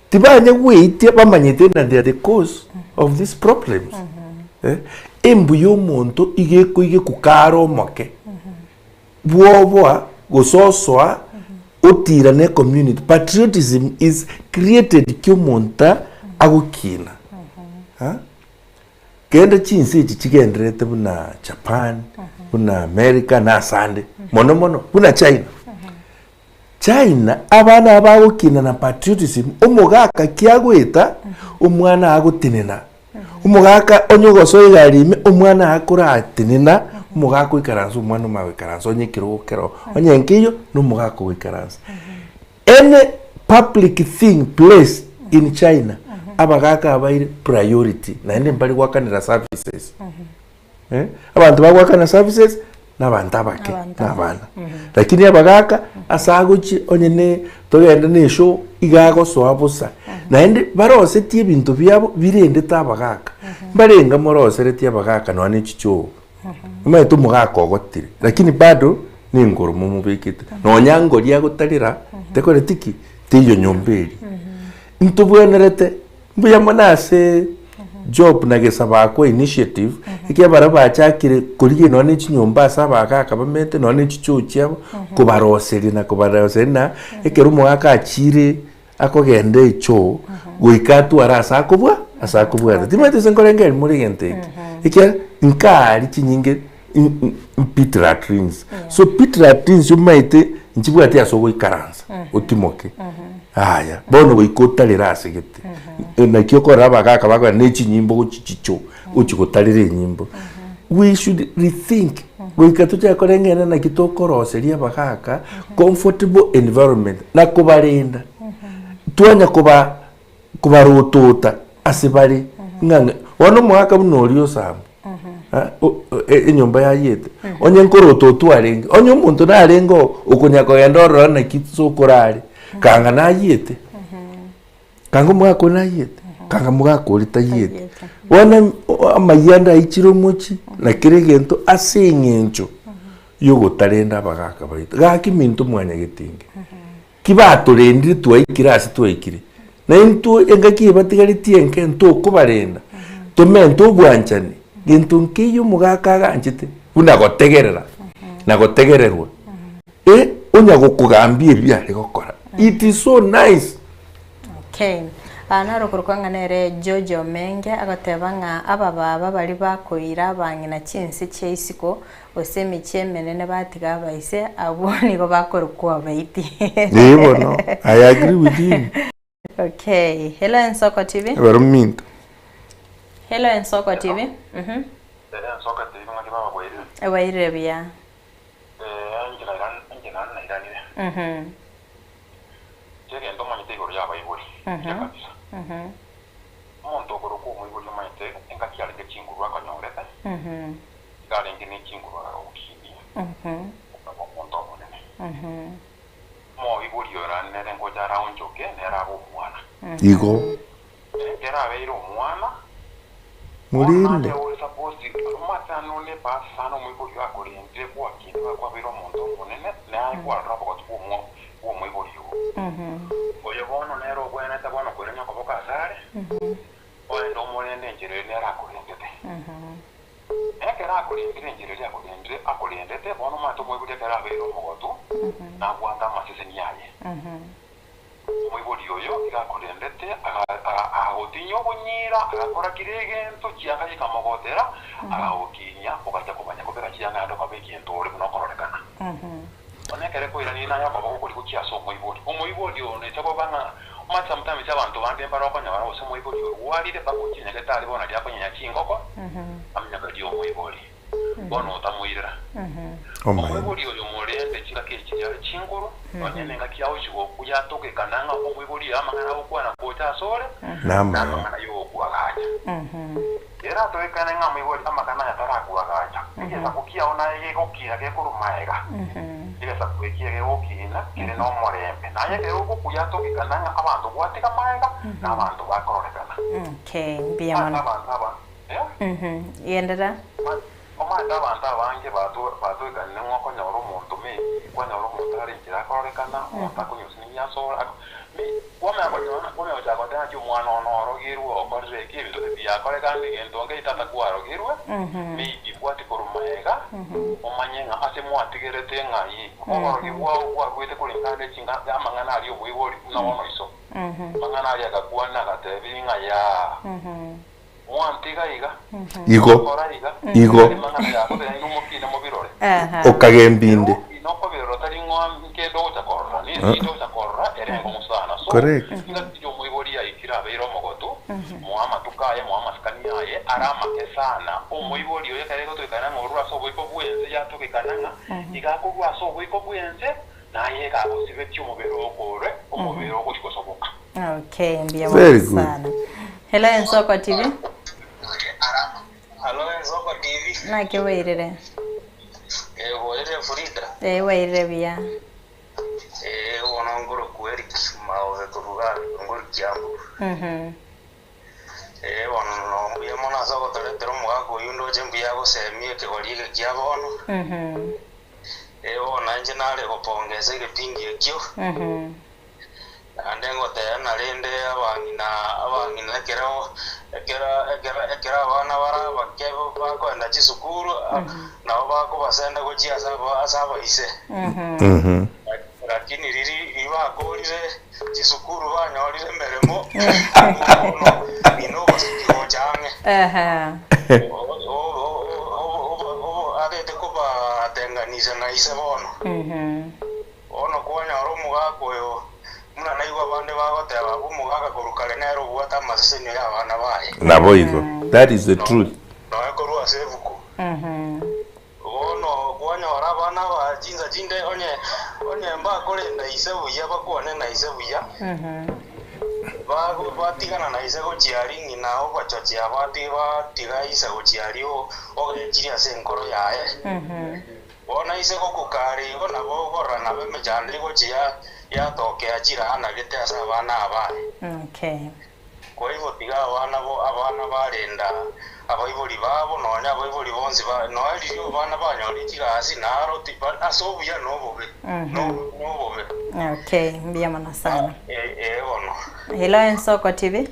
tibanya gweitia bamanyete ng'a they are the cause of these problems. Eh, embu ya omonto iga ekoigekwa kare omoke, bwoboa gose osoa otira ne community. Patriotism is created ki omonto agokina. Ah, Kende chinse echi chigendererete buna Japan, buna America na asande, mono mono buna China. China abana aba bagokina na patriotism omogaka ki agoeta omwana agotenena omogaka onye ogosoa egari ime omwana akoratenena omogaka oikaransa omwana omanye goikaransa onye ekerogo kero onye nkeiyo na omogaka ogoikaransa any public thing place in China abagaka abaire priority naende mbari goakanera services. Eh, abanto bagoakana services na abanto abake na abana lakini abagaka ase agochia onye ne togende na eshow iga agosoa bosa naende barosetie ebinto biabo birendete abagaka mbarenga moroseretie abagaka nonya ne chichoo omanyete omogaka ogotire lakini bado. Na engoro momobekete. Nonya ngori agotarera, tekoreti ki? Teiyo nyomba eria. Ntobwenerete, mbuya mono ase Job na Gesabakwa initiative, ekiagera baria bachakire korigia nonya ne chinyomba ase abagaka bamenyete, nonya ne chichoo chiabo, kobaroseria na kobaroseria na ekero omogaka achire akogenda echoo, goika atware ase akobwa ase akobwata. Timanyeti gose nkorengereria more egento eke, ekiagera nkaari chinyinge pit latrines. So pit latrines omanyete nchibwati ase ogoikaransa otimoke. Yaya, bono goika otarere ase gete. Naki okorora abagaka bakogenda ne chinyimbo gochia chichoo, gochia gotarera enyimbo. We should rethink, goika tochake koreng'ana naki tokoroseria abagaka comfortable environment na kobarenda. Twanya koba kobarotota ase bare ng'a ng'a bono omogaka buna oria osamba enyomba yayete onye nkorototwa arenge onye omonto narenge oo okonya kogenda ororo naki sokoro are kanga nayete kanga omogaka oria nayete kanga mogaka oria tayete bono amayianda aichire omochie na kera egento ase eng'encho yogotarenda abagaka baito gaki minto mwanyagetinge. Ki batorendire twaikire ase twaikire, na intwe engaki eye batigaretie enke ntokobarenda, tomente obwanchani, gento nkeiyo omogaka aganchete buna gotegerera na gotegererwa, eh onya gokogambia ebi are gokora, it is so nice. Okay. Aa naro okorokwa ng'a nere George Omenge agoteba ng'a abababa baria bakoira abang'ina chinse chia isiko Gose emechie emenene batiga abaise, abwo nigo bakorokwa abaiti. Ee bono, I agree with him. Okay. Hello Ensoko TV. Abarominto. Hello Ensoko TV. Mhm. Hello Ensoko TV ng'aki baba bwairire? Bwairire buya. Eh, inche nairan inche naende nairanire. Mhm. Inche egento omanyete igoro y'abaibori, buya kabisa. Mhm. Omonto okorokwa omoibori omanyete engaki arenge chinguru akonyorete. Mhm. Iga arenge ne chinguru agagokinia, okaba omonto omonene. Omoibori oyo naende nere ngocha araonchoke, nere abe omwana. Igo. Ekero abeire omwana, bono Morende. naye ore suppose, omanyete naende nonye ebahati sana omoibori oyo akorendire gwakina iga kwabeire omonto omonene, naye kwarora obogotu bw'omwo bw'omoibori oo. Oyo bono nere obwenerete bono koirania okoboko asare, oende omorende enchera eria nere akorendete. Ekero akorendire enchera eria akorendire, akorendete, bono omanyete omoibori ekero abeire omogotu, nabwate amaseseni aye. Omoibori oyo iga akorendete, agagotinyia obonyira, agakora kera egento, chianga chikamogotera, akagokinyia, ogacha komanya kobeka chianga naende okaba egento ore buna okororekana. Bono ekero ekoirania naye okoboko koria gochia ase omoibori. Omoibori oyo necha koba ng'a omanyete sometimes abanto bande mbare okonyora gose omoibori orwarire mpaka ochie nyagetari bono aria akonyenya chingoko, aminyoka ria omoibori. Bono otamoirera. Omoibori oyo morende chingaki echi chiare chinguru, nonye nengaki yagochia gokwa yatokekana ng'a omoibori oyo amang'ana agokwana gocha asore, namang'ana yogokwagacha. Ere atoekane ng'a moigweri amang'ana aya tarakoagacha, egesaku kiao naye gegokina gekorwa magega, egesaku eki egegokiina kere nomorembe. Naye ekero ogokuya atogekana ng'a abanto gwatiga magega, na abanto bakororekana. Okay, mbuya Ase mono. abanto aba, eh? Genderera. Omanyete abanto abange batoekanire ng'a okonyora omonto maybe kwanyora omonto are enchera akororekana, omonto akonywa siringi asore, kwamanya konyora kwamanya gochaka goteba ng'aki omwana one orogerwe okorire eki ebinto tibiakorekana egento nkeri tata kwarogerwe, maybe bwati korwa magega, omanye ng'a ase mwatigerete ng'ai, oborogi bwao bwaruete koreng'ana ne chinga amang'ana aria omoibori buna bono iso, amang'ana aria agakwana agatebi ng'a yaa. Mwantiga iga, Igo, mwakora iga, igo. tari mang'ana yakobe nainwe mokine mobirore. Okagembia inde. Ere okobirora tari ng'o nkende ogocha korora, ninsinche ogocha korora ere enkong'u sana. So, Correct. engaki ya omoibori yaikire abeire omogotu, moe amatuko aye, moe amasikani aye, are amake sana. Omoibori oyo ekero egotokekana ng'a orure ase oboiko bw'ense, yatokekana ng'a iga akorwa ase oboiko bw'ense, naye iga agosibetie omobere okore, omobere ogochia gosoboka. Okay, mbuya Very mono good. sana. Hello Ensoko TV. Hello Ensoko TV. Naki bwairire? Eh, bwairire Frida. Eh, bwairire buya. Eh, bono nkorokwa Eric Maobe korwa Gakongori Kiambu. Eh, bono no mbuya mono ase ogotoretera omogaka oyio ndoche mbuya agosemia ekegori eke kia bono. Eh, bono inche nare gopongesa egepingi ekio. Naende ngoteba ng'a rende abang'ina abang'ina ekero ekero ekero ekero abana bare abake bakoenda chisukuru, nabo bakobasenda gochia ase aba ase abaise. Lakini riria riria bakorire chisukuru banyorire emeremo, bono ng'ina obasuki gocha ang'e. Agete kobatenganisa na ise bono. Bono kwanyora omogaka oyo, buna naigwa abande bagoteba abwo, omogaka korwa kare nere obwate amasesenio y'abana baye. Naboigo. That is the truth. Nonya korwa ase ebuku. Bono kwanyora abana aba chinsa chinde onye onye mbakorenda ise buya, bakwane na ise buya, bago batigana na ise gochia aria ng'ina obachochia bati batiga ise gochia aria ogechire ase enkoro yaye. Bono ise gokuka are igo nabo okorora nabo emechando egochia yatokea chiraanagete ase abana abaye. Okay. Kwa igo tiga abana bo abana barenda abaibori babo nonya abaibori bonsi ba nonya riria abana banyorire chigasi naro ti ba ase obuya na obobe no nobobe. Okay, mbuya mono sana. Ee bono. Hello Ensoko TV.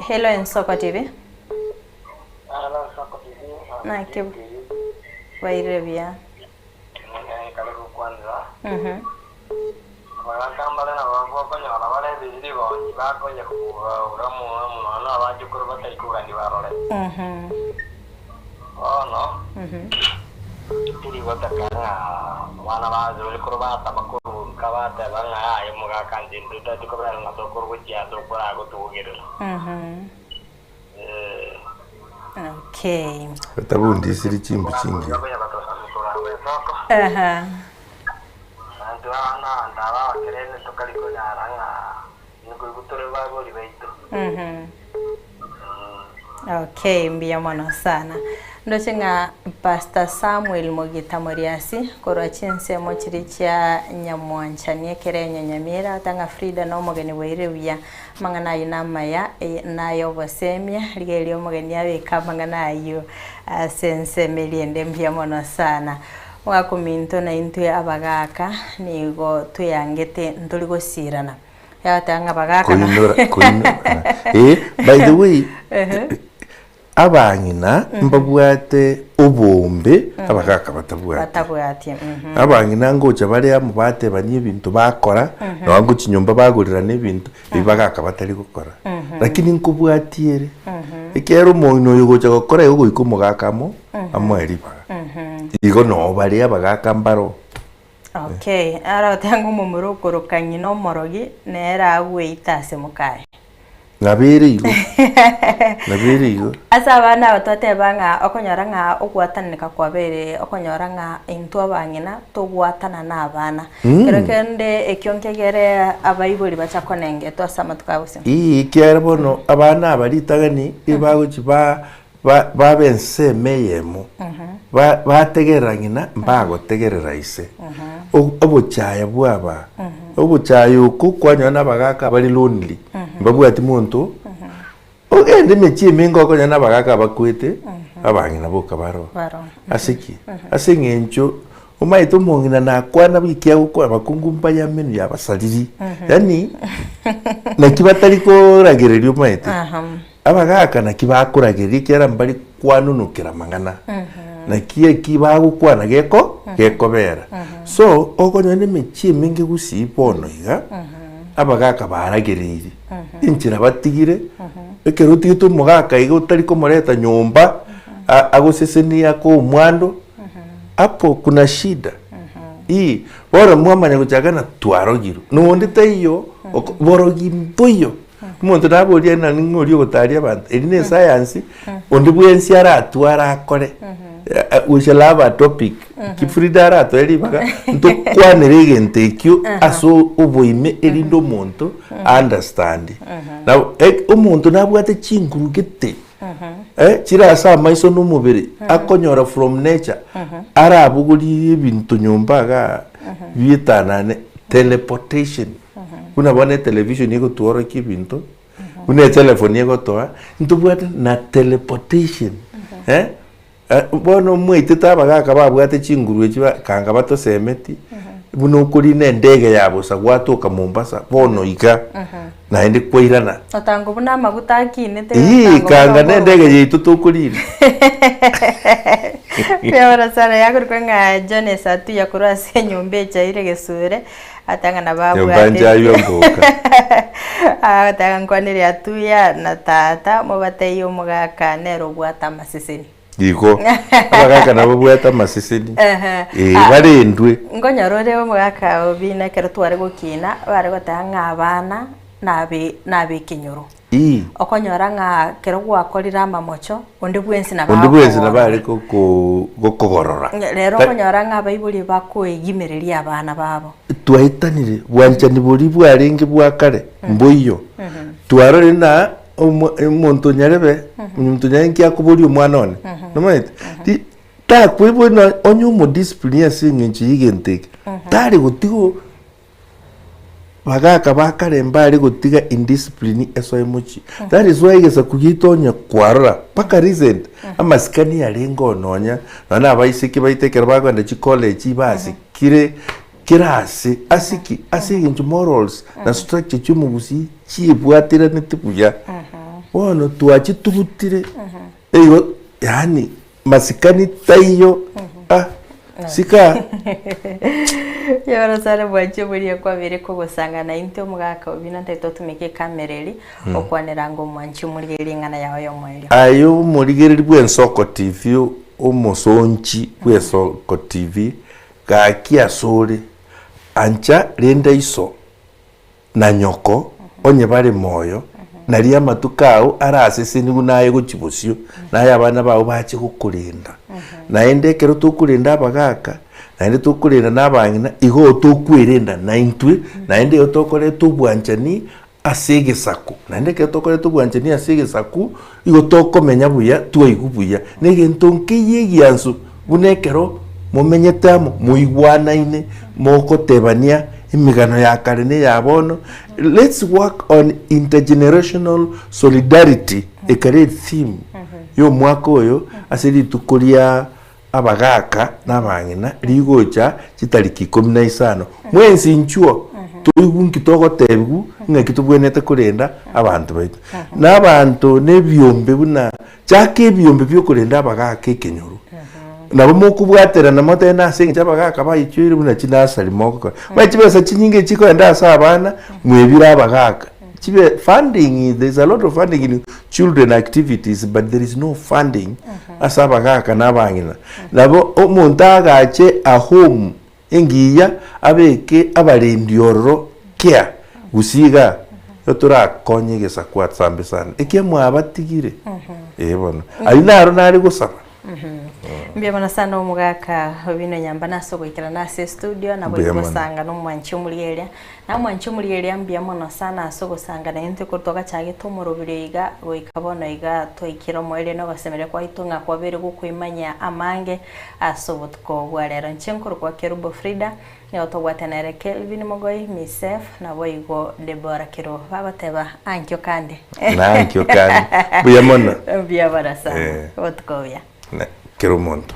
Hello Ensoko TV. Naki bwairire buya. Abagaaka mbare nabo bokonyora bare ebiriri bonsi bakonya kobaura mono na abachukuru batari kogania barore. Bono tiri gotaka ng'a abana bazure korwa batama korwa nka bateba ng'a aye omogaka inche intwe totari kobera ng'a tokorwa gochia ase okoragotugerera. Okay. Otabundisiri chimbu chingiya. Aha. Okay, mbuya mono sana. Ndoche ng'a Pastor Samuel Mogita Moriasi korwa chinsemo chiria chia Nyamwanchani ekere Nyanyamira ata ng'a Frida na omogeni bwaire buya. Amang'ana ayio namaya, nay'obosemia, rigereria omogeni abeke amang'ana ayio ase ensemo eria ende mbuya mono sana. Omogaka ominto naintwe abagaka nigo tweyangete ntori gosirana. Yagoteba ng'a abagaka na Koinora, koinora. Eh, by the way, Abang'ina mbabwate oboombe abagaka batabwati. Batabwati. Mhm. Abang'ina ngocha bare amo batebania ebinto bakora, nonya ngochia nyomba bagorerana ebinto, ebi bagaka batari gokora. Lakini nkobwatie ere, ekiagera omong'ina oyo ogocha gokora igo goika omogaka amo amoe ribaga. Igo noo bare abagaka mbaro. Okay, aroteba ng'a omomura okoroka ng'ina omorogi, nere agweite ase mokaye. Nabere igo, nabere igo. Ase abana aba twateba ng'a okonyora ng'a ogwatananeka kwabeire okonyora ng'a intwe abang'ina togwatana na abana. Kero kende ekio nkegere abaibori bacha konengetwa ase amatuko aya gose? Ii, ekiagera bono abana aba ritang'ani ebagochi ba ba babe ensemo eyemo, ba bategerera ng'ina mbagotegerera ise. Obochaya bwaba, obochaya oko kwanyora na abagaka abare lonely, mbabwati monto, ogende emechie emenge okonyora na abagaka abakwete, abang'ina boka baroo. Baroo. Ase ki? Ase eng'encho omanyete omong'ina nakwana buna ekiagokwana abakungu mbaya menu yabasariri, yaani naki batari koragereria omanyete. Abagaaka naki bakoragereria ekiagera mbari kwanunukera amang'ana, naki eki bagokwana geko gekobera. So okonyora na emechie emenge gusii bono iga, abagaaka baragereirie, enchera batigire, ekero otigete omogaka iga otari komoreta nyomba, a- agosesenie akoe omwando, hapo kuna shida. Ii, bono mwamanya gochaka na twarogirwe, na onde taiyo, oko borogi mboiyo. Omonto naboria ng'a ning'o oria ogotaria abanto, eri ne esayansi, onde bwensi aratware akore. We shall have a topic, ki Frida aratoe ribaga, ntokwanere egento ekio ase oboime erinde omonto a understand. Nabo omonto nabwate chinguru gete, chire ase amaiso na omobere, akonyora from nature, arabogorie ebinto nyomba igaa, bietanane, teleportation. Buna bono etelevision egotworokia ebinto, buna etelefoni egotoa, ntobwate na teleportation eh. Bono mwaitete abagaka babwate chinguru echi ba kanga batosemeti, buna okorina endege ya bosa gwatoka Mombasa bono iga, naende kwairana. Otango buna amaguta akinete Ii, otango kanga buna na endege yaito tokorina. Mbuya sana yakorokwa ng'a Jones Atuya korwa ase enyomba echaire Gesure atanga nabo Nyomba abwate nchaywa mboka. agoteba nkwanere Atuya na tata mobatebie omogaka nere obwate amaseseni. Igo, abagaka nabo babwate amaseseni, Ehe. ee, Ah, barendwe. Nkonyora ore omogaka Obina ekero tware gokina bare goteba ng'a abana nabe nabe ekenyoro. Ii. Okonyora ng'a ekero gwakorire amamocho, onde bwensi nabo Onde bwensi nabo agokogorora. are goko gokogorora. Rero Ta- okonyora ng'a abaibori bakoegimereria abana babo. Twaetanire, bwanchani boria bwarenge bwa kare mboiyo. Twarorire na omo omonto onyarebe, omonto onyarebe nki akoboria omwana one, nomanyete? Ti takoibwa na onye omodiscipline ase eng'encho ya egento eke, tari gotiga Bagaka ba kare mbare gotiga indiscipline esoe mochie. That is why egesaku giaito onye kwarora mpaka recent amasikani yarenge oo nonya nonya na abaiseke baito ekero bakogenda chicollege basikire kera ase ase ki? Ase eng'encho morals na structure chia omogusii chiebwateranete buya. Bono twachitugutire igo yaani Masikani taiyo ah sika. Yoro sare bwanche boria kwabere kogosanga na inte omogaka obina ntari totumeke ekamera eri okwanera ngo omwanchi omorigererie ring'ana yao yomoerio. Aye omorigereri bw'Ensoko TV omosonchi bw'Ensoko TV gaki asore ancha rende iso na nyoko, onye bare moyo, nario amatuko ao arasesenigwe naye gochia bosio, naye abana bao bache gokorenda. Naende ekero tokorenda abagaka, naende tokorenda na abang'ina, igo tokwerenda naintwe, naende igo tokoreta obwanchani ase egesaku. Naende ekero tokoreta obwanchani ase egesaku, igo tokomenya buya, twaigwa buya. Na egento nkeiyo egiansu buna ekero momenyete amo, moigwanaine, mogotebania emegano ya kare na eya bono, let's work on intergenerational solidarity ekare etheme ya omwaka oyo ase rituko ria abagaka na abang'ina rigocha chitariki ikomi na isano. Mwensi inchuo toigwe nki togotebigwa ng'aki tobwenerete korenda abanto baito. Na abanto na ebiombe buna Chaka ebiombe bi'okorenda abagaaka ekenyoro. Nabo mokobwaterana motebe nase engencho abagaaka baichoire buna chinasari mogokora. Manye chibesa chinyinge chikoenda ase abana, mwebire abagaaka. Chibe funding, there is a lot of funding in children activities but there is no funding ase abagaaka na abang'ina. Nabo omonto agache a home engiya abeke abarendi ororo care gusii igaa igo torakonye egesaku asambe sana ekiagera mwabatigire eh bono ayio naro nare gosaba. Mbuya mono sana omogaka Obino Nyambane ase ogoikerana ase estudio nabo Mbuya mono. gosanga na omwanchi omorigereria. Na omwanchi omorigereria mbuya mono sana ase ogosanga naintwe korwa twagachagete omoroberio iga goika bono iga twaikire omoerio na ogosemeria kwaito ng'a kwabeire gokoimanyia amange ase obotuko bwa rero. Inche nkorokwa Kerubo Frida, nigo tobwate nere Kelvin Mogoi, Misef, naboigo Deborah Kiroo. Bagoteba ankio kande. Nankio kande. Mbuya mono. Mbuya mono sana. Eh. Obotuko obuya. Na kera omonto.